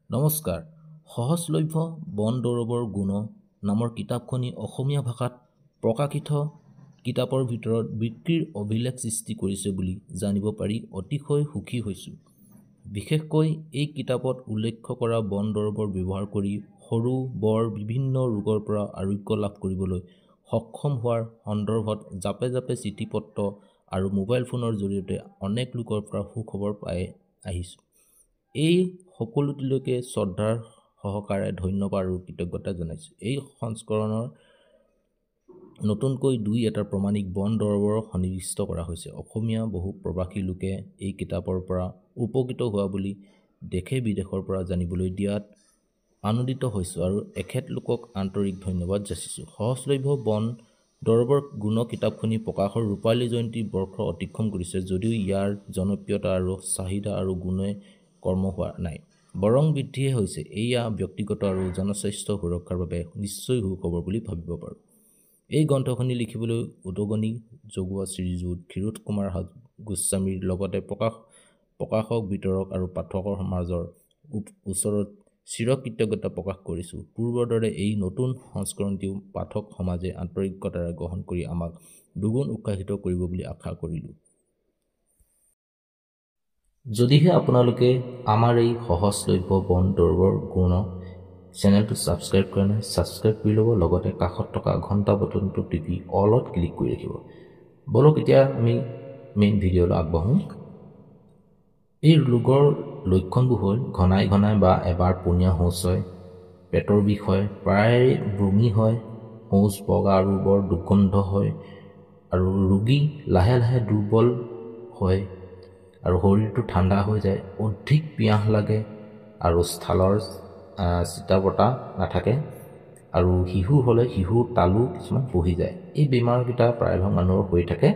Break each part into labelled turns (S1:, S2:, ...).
S1: নমস্কাৰ। সহজলভ্য বন দৰৱৰ গুণ নামৰ কিতাপখনি অসমীয়া ভাষাত প্ৰকাশিত কিতাপৰ ভিতৰত বিক্ৰীৰ অভিলেখ সৃষ্টি কৰিছে বুলি জানিব পাৰি অতিশয় সুখী হৈছোঁ। বিশেষকৈ এই কিতাপত উল্লেখ কৰা বন দৰৱৰ ব্যৱহাৰ কৰি সৰু বৰ বিভিন্ন ৰোগৰ পৰা আৰোগ্য লাভ কৰিবলৈ সক্ষম হোৱাৰ সন্দৰ্ভত জাপে জাপে চিঠি পত্ৰ আৰু মোবাইল ফোনৰ জৰিয়তে অনেক লোকৰ পৰা সুখবৰ পাই আহিছোঁ। এই সকলোটিলৈকে শ্ৰদ্ধাৰ সহকাৰে ধন্যবাদ আৰু কৃতজ্ঞতা জনাইছোঁ। এই সংস্কৰণৰ নতুনকৈ দুই এটা প্ৰমাণিক বন দৰৱৰ সন্নিৱিষ্ট কৰা হৈছে। অসমীয়া বহু প্ৰৱাসী লোকে এই কিতাপৰ পৰা উপকৃত হোৱা বুলি দেশে বিদেশৰ পৰা জানিবলৈ দিয়াত আনন্দিত হৈছোঁ আৰু এখেতলোকক আন্তৰিক ধন্যবাদ যাচিছোঁ। সহজলভ্য বন দৰৱৰ গুণ কিতাপখনি প্ৰকাশৰ ৰূপালী জয়ন্তী বৰ্ষ অতিক্ৰম কৰিছে যদিও ইয়াৰ জনপ্ৰিয়তা আৰু চাহিদা আৰু গুণে কম হোৱা নাই, বৰং বৃদ্ধিহে হৈছে। এয়া ব্যক্তিগত আৰু জনস্বাস্থ্য সুৰক্ষাৰ বাবে নিশ্চয় সুখবৰ বুলি ভাবিব পাৰোঁ। এই গ্ৰন্থখনি লিখিবলৈ উদগনি যোগোৱা শ্ৰীযুত ক্ষীৰোদ কুমাৰ গোস্বামীৰ লগতে প্ৰকাশক, বিতৰক আৰু পাঠকৰ সমাজৰ ওচৰত চিৰকৃতজ্ঞতা প্ৰকাশ কৰিছোঁ। পূৰ্বৰ দৰে এই নতুন সংস্কৰণটিও পাঠক সমাজে আন্তৰিকতাৰে গ্ৰহণ কৰি আমাক দুগুণ উৎসাহিত কৰিব বুলি আশা কৰিলোঁ। যদিহে আপোনালোকে আমাৰ এই সহজলভ্য বন দৰৱৰ গুণ চেনেলটো ছাবস্ক্ৰাইব কৰা নাই, ছাবস্ক্ৰাইব কৰি ল'ব, লগতে কাষত থকা ঘণ্টা বটনটো টিপি অলত ক্লিক কৰি ৰাখিব। ব'লক এতিয়া আমি মেইন ভিডিঅ'লৈ আগবাঢ়োঁ। এই ৰোগৰ লক্ষণবোৰ হ'ল ঘনাই ঘনাই বা এবাৰ পনীয়া শৌচ হয়, পেটৰ বিষ হয়, প্ৰায় বমি হয়, শৌচ বগা আৰু বৰ দুৰ্গন্ধ হয় আৰু ৰোগী লাহে লাহে দুৰ্বল হয় আৰু শৰীৰটো ঠাণ্ডা হৈ যায়, অধিক পিয়াহ লাগে আৰু ছালৰ চিটা বটা নাথাকে আৰু শিশু হ'লে শিশুৰ তালু কিছুমান বহি যায়। এই বেমাৰকেইটা প্ৰায়ভাগ মানুহৰ হৈ থাকে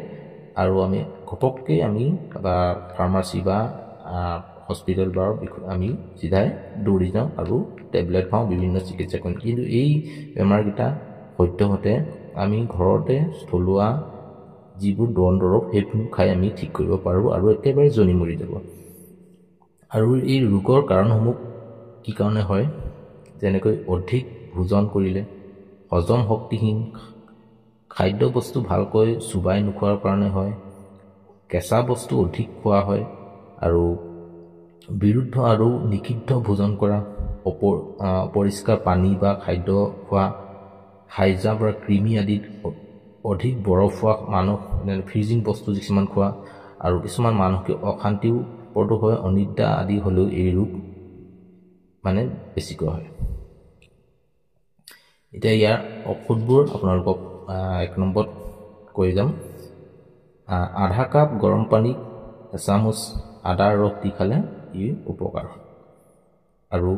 S1: আৰু আমি ঘপককৈ আমি বা ফাৰ্মাচী বা হস্পিটেল বা আমি চিধাই দৌৰি যাওঁ আৰু টেবলেট খাওঁ, বিভিন্ন চিকিৎসা কৰিম। কিন্তু এই বেমাৰকেইটা সদ্যহতে আমি ঘৰতে থলুৱা যিবোৰ বন দৰৱ সেইবোৰ খাই আমি ঠিক কৰিব পাৰোঁ আৰু একেবাৰে জনি মৰি যাব। আৰু এই ৰোগৰ কাৰণসমূহ কি কাৰণে হয়, যেনেকৈ অধিক ভোজন কৰিলে, হজম শক্তিহীন, খাদ্যবস্তু ভালকৈ চোবাই নোখোৱাৰ কাৰণে হয়, কেঁচা বস্তু অধিক খোৱা হয় আৰু বিৰুদ্ধ আৰু নিষিদ্ধ ভোজন কৰা, অপৰিষ্কাৰ পানী বা খাদ্য খোৱা, হাইজা বা কৃমি আদিত অধিক বৰফ হোৱা মানুহ, ফ্ৰিজিং বস্তু কিছুমান খোৱা আৰু কিছুমান মানসিক অশান্তিও ওপৰতো হয়, অনিদ্ৰা আদি হ'লেও এই ৰোগ মানে বেছিকৈ হয়। এতিয়া ইয়াৰ ঔষধবোৰ আপোনালোকক এক নম্বৰত কৈ যাম। আধা কাপ গৰম পানীত এচামুচ আদাৰ ৰস দি খালে ই উপকাৰ হয়। আৰু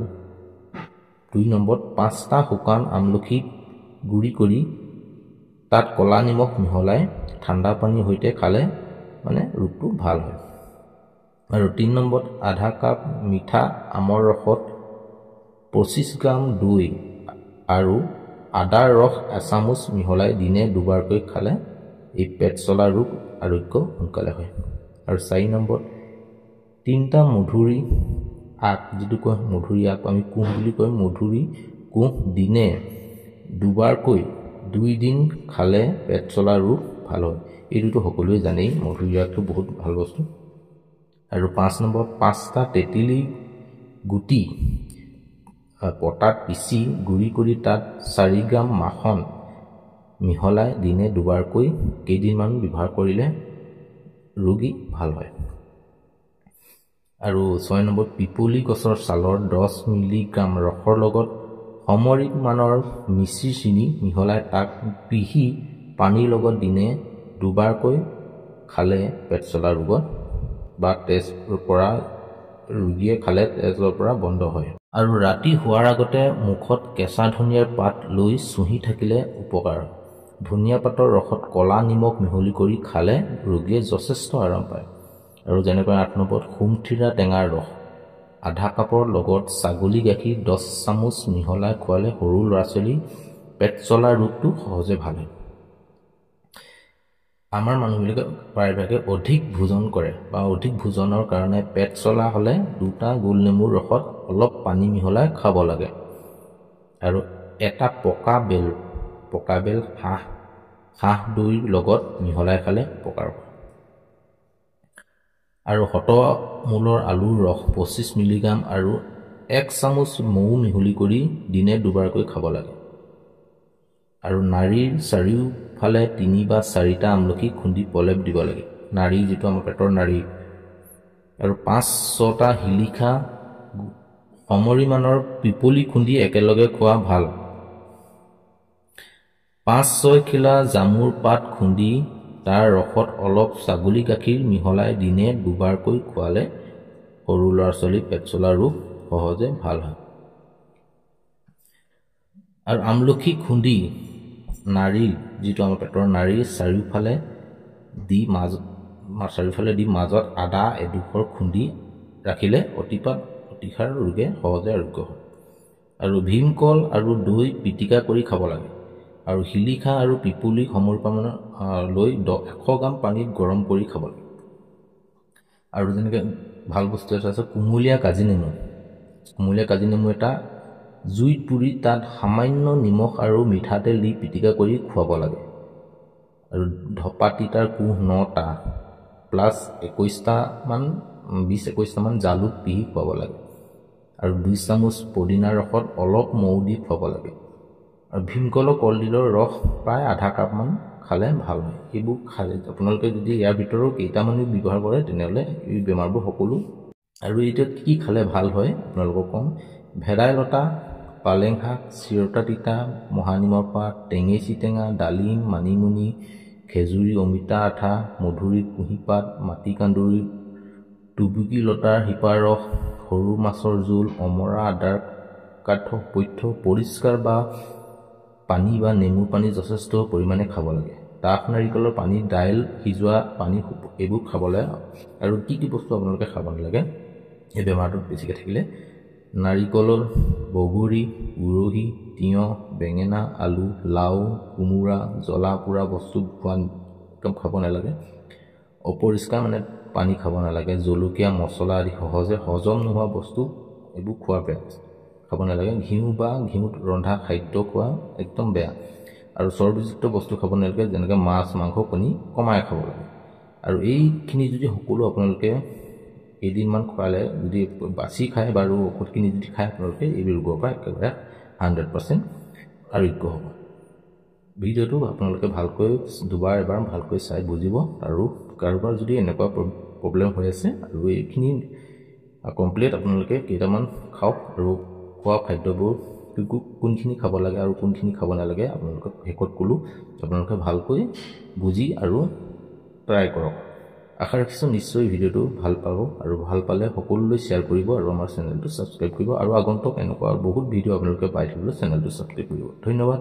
S1: 2 নম্বৰত 5টা শুকান আমলখি গুড়ি কৰি তাত ক'লা নিমখ মিহলাই ঠাণ্ডা পানীৰ সৈতে খালে মানে ৰোগটো ভাল হয়। আৰু 3 নম্বৰত আধা কাপ মিঠা আমৰ ৰসত 25 গ্ৰাম দৈ আৰু আদাৰ ৰস এচামুচ মিহলাই দিনে দুবাৰকৈ খালে এই পেট চলা ৰোগ আৰোগ্য সোনকালে হয়। আৰু 4 নম্বৰত 3টা মধুৰি আগ, যিটো কয় মধুৰি আগ, আমি কোঁহ বুলি কয়, মধুৰি কোঁহ দিনে দুবাৰকৈ 2 দিন খালে পেট চলা ৰোগ ভাল হয়। এইটোতো সকলোৱে জানেই, মধুৰি আগটো বহুত ভাল বস্তু। আৰু 5 নম্বৰত 5টা তেতেলী গুটি পটাত পিচি গুড়ি কৰি তাত 4 গ্ৰাম মাখন মিহলাই দিনে দুবাৰকৈ কেইদিনমান ব্যৱহাৰ কৰিলে ৰোগী ভাল হয়। আৰু 6 নম্বৰত পিপলি গছৰ ছালৰ 10 মিলিগ্ৰাম ৰসৰ লগত সমৰিমানৰ মিচিৰ চেনি মিহলাই তাক পিহি পানীৰ লগত দিনে দুবাৰকৈ খালে পেট চলা ৰোগত বা তেজৰ পৰা ৰোগীয়ে খালে তেজৰ পৰা বন্ধ হয়। আৰু ৰাতি শোৱাৰ আগতে মুখত কেঁচা ধনিয়াৰ পাত লৈ চুহি থাকিলে উপকাৰ হয়। ধনিয়া পাতৰ ৰসত ক'লা নিমখ মিহলি কৰি খালে ৰোগীয়ে যথেষ্ট আৰাম পায়। আৰু যেনেকৈ 8 নম্বৰত সুমথিৰা টেঙাৰ ৰস আধা কাপৰ লগত ছাগলী গাখীৰ 10 চামুচ মিহলাই খোৱালে সৰু ল'ৰা ছোৱালী পেট চলা ৰোগটো সহজে ভাল হয়। আমাৰ মানুহবিলাকে প্ৰায়ভাগে অধিক ভোজন কৰে বা অধিক ভোজনৰ কাৰণে পেট চলা হ'লে 2টা গোল নেমুৰ ৰসত অলপ পানী মিহলাই খাব লাগে। আৰু এটা পকা বেল হাঁহ দৈৰ লগত মিহলাই খালে উপকাৰ হয়। আৰু শতমূলৰ আলুৰ ৰস 25 মিলিগ্ৰাম আৰু 1 চামুচ মৌ মিহলি কৰি দিনে দুবাৰকৈ খাব লাগে। আৰু নাড়ীৰ চাৰিওফালে 3 বা 4টা আমলখি খুন্দি প্ৰলেপ দিব লাগে, নাড়ী যিটো আমাৰ পেটৰ নাড়ী। আৰু 5-6টা শিলিখা সমৰিমানৰ পিপলি খুন্দি একেলগে খোৱা ভাল। 5-6 খিলা জামুৰ পাত খুন্দি তাৰ ৰসত অলপ ছাগলী গাখীৰ মিহলাই দিনে দুবাৰকৈ খোৱালে সৰু ল'ৰা ছোৱালীৰ পেট চলা ৰোগ সহজে ভাল হয়। আৰু আমলখি খুন্দি নাড়ীৰ যিটো আমাৰ পেটৰ নাড়ীৰ চাৰিওফালে দি মাজত আদা এডোখৰ খুন্দি ৰাখিলে অতিপাত অতিসাৰ ৰোগে সহজে আৰোগ্য হয়। আৰু ভীমকল আৰু দৈ পিটিকা কৰি খাব লাগে। আৰু শিলিখা আৰু পিপুলি সমৰিমানৰ লৈ 100 গ্ৰাম পানীত গৰম কৰি খাব লাগে। আৰু যেনেকৈ ভাল বস্তু এটা আছে কুমলীয়া কাজি নেমু এটা জুইত পুৰি তাত সামান্য নিমখ আৰু মিঠাতেল দি পিটিকা কৰি খুৱাব লাগে। আৰু ধপাত তিতাৰ কোঁহ 9টা প্লাছ 20-21টামান জালুক পিহি খুৱাব লাগে। আৰু 2 চামুচ পদিনাৰ ৰসত অলপ মৌ দি খুৱাব লাগে। আৰু ভীমকলৰ কলডিলৰ ৰস প্ৰায় আধা কাপমান খালে ভাল হয়। এইবোৰ খালে আপোনালোকে যদি ইয়াৰ ভিতৰৰ কেইটামানো ব্যৱহাৰ কৰে তেনেহ'লে এই বেমাৰবোৰ সকলো। আৰু এতিয়া কি খালে ভাল হয় আপোনালোকক ক'ম। ভেদাইলতা, পালেং শাক, চিৰতা তিতা, মহানিমৰ পাত, টেঙেচি টেঙা, ডালিম, মানিমুনি, খেজুৰি, অমিতা আঠা, মধুৰি কুঁহিপাত, মাটি কান্দুৰি, টুবুকী লতাৰ শিপাৰ ৰস, সৰু মাছৰ জোল, অমৰা আদাৰ কাঠ পথ্য, পৰিষ্কাৰ বা পানী বা নেমুৰ পানী যথেষ্ট পৰিমাণে খাব লাগে। ডাঠ নাৰিকলৰ পানী, দাইল সিজোৱা পানী এইবোৰ খাব লাগে। আৰু কি কি বস্তু আপোনালোকে খাব নালাগে এই বেমাৰটোত বেছিকৈ থাকিলে, নাৰিকলৰ বগৰী, উৰহি, তিয়ঁহ, বেঙেনা, আলু, লাও, কোমোৰা, জ্বলা পোৰা বস্তু খোৱা একদম খাব নালাগে। অপৰিষ্কাৰ মানে পানী খাব নালাগে। জলকীয়া, মছলা আদি সহজে হজম নোহোৱা বস্তু এইবোৰ খোৱা বেয়া, খাব নালাগে। ঘিউ বা ঘিউত ৰন্ধা খাদ্য খোৱা একদম বেয়া। আৰু চৰ্বিযুক্ত বস্তু খাব নালাগে, যেনেকৈ মাছ, মাংস, কণী কমাই খাব লাগে। আৰু এইখিনি যদি সকলো আপোনালোকে কেইদিনমান খোৱালে যদি বাচি খায় বাৰু ঔষধখিনি যদি খায় আপোনালোকে এই ৰোগৰ পৰা একেবাৰে 100% আৰোগ্য হ'ব। ভিডিঅ'টো আপোনালোকে ভালকৈ দুবাৰ এবাৰ ভালকৈ চাই বুজিব। আৰু কাৰোবাৰ যদি এনেকুৱা প্ৰব্লেম হৈ আছে আৰু এইখিনি কমপ্লিট আপোনালোকে কেইটামান খাওক। আৰু খোৱা খাদ্যবোৰ কোনখিনি খাব লাগে আৰু কোনখিনি খাব নালাগে আপোনালোকক শেষত ক'লোঁ, আপোনালোকে ভালকৈ বুজি আৰু ট্ৰাই কৰক। আশা ৰাখিছোঁ নিশ্চয় ভিডিঅ'টো ভাল পাব আৰু ভাল পালে সকলোলৈ শ্বেয়াৰ কৰিব আৰু আমাৰ চেনেলটো ছাবস্ক্ৰাইব কৰিব। আৰু আগন্তুক এনেকুৱা বহুত ভিডিঅ' আপোনালোকে পাই থাকিবলৈ চেনেলটো ছাবস্ক্ৰাইব কৰিব। ধন্যবাদ।